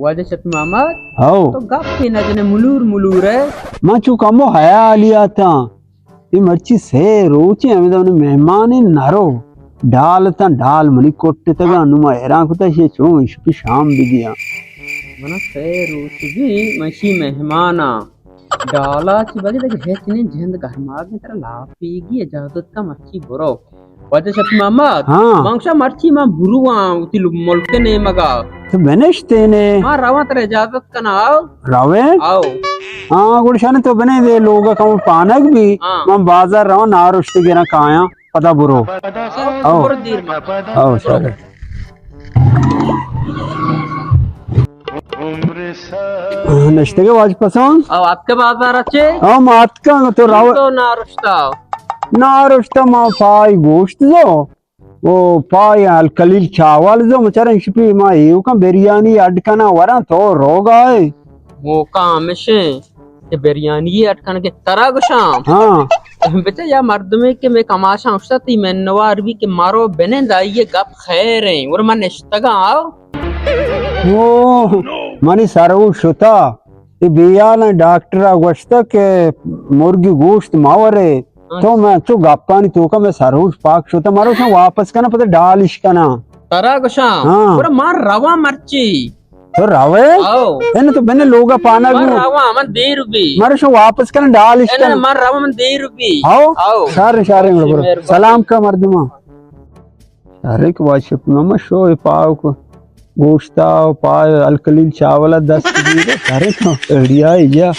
واجہ شفیع محمد، ہو۔ تو گپے نہ جنے، ملور ملور ئے۔ من چو کمو حیالی آتاں۔ اے مرچی سے روچے ہمدا منی مہمان نہ رو۔ ڈال تاں ڈال منی کٹتگاں، نوں ما حیران کتا شے چون شپی شام بگیاں۔ منا سے روچ بی من شی مہماناں۔ ڈالا چی بلے دگہ ہچ نیں، جند گرماگیں، ترا لاپیگی اجازت کا، مرچی برو۔ واجہ شفیع محمد، ہاں۔ من گوشاں مرچی من برواں وتی ملک نیمگا۔ تو بنشتینے۔ من رواں، ترا اجازت کناں، آؤ۔ روے؟ آؤ۔ ہاں، گڑا شانے تو بنے دے لوگا کم پانگ بی، ہاں۔ من بازار رواں، نارشت گراں کایاں، پدا برو۔ آؤ، آؤ۔ برو دیر مکن۔ آؤ، شانے۔ نشتگے واجہ پسان؟ او اتکے بازار چے؟ او ما اتکاں تو رو۔ تو نارشتا؟ نارشتا، ما پائی گوشت زو۔ او پائی الکلیل چاول زو، مچارا شپی ما ایوکاں بریانی اڈ کناں وراں، تو روگا ئے۔ موقع ہمیشیں کہ بریانی اڈ کنگے ترا گوشاں۔ ہاں۔ بچا یا مردمے کہ میں کماشاں اشتا تی منوار بی کہ مارو بنند آئیے گپ خیر ہیں۔ اور من نشتگاں آؤ۔ او، منی سرو شتا۔ اے بیالاں ڈاکٹر ء گوشتگ کہ مرگی گوشت مہ ورے۔ اچھا۔ تو من چو گپانی توکا میں سرو پاک شتا۔ مروشاں واپس کناں، پدا ڈالش کناں۔ ترا گوشاں؟ ہاں۔ گڑا من رواں مرچی۔ تو روے؟ آؤ۔ اے نہ تو بنے لوگا پانا من گو۔ رواں، من دیر بی۔ مروشاں واپس کناں، ڈالش اے نہ، کناں۔ من رواں، من دیر بی۔ آؤ۔ آؤ۔ شار، شار، مہربانی۔ سلام کا مردماں۔ ارے کہ واجہ شفیع محمد شو اے پاوک گوشتا و پا الکلیل چاولا دست گیرے۔ ارے تو اڑیا یا۔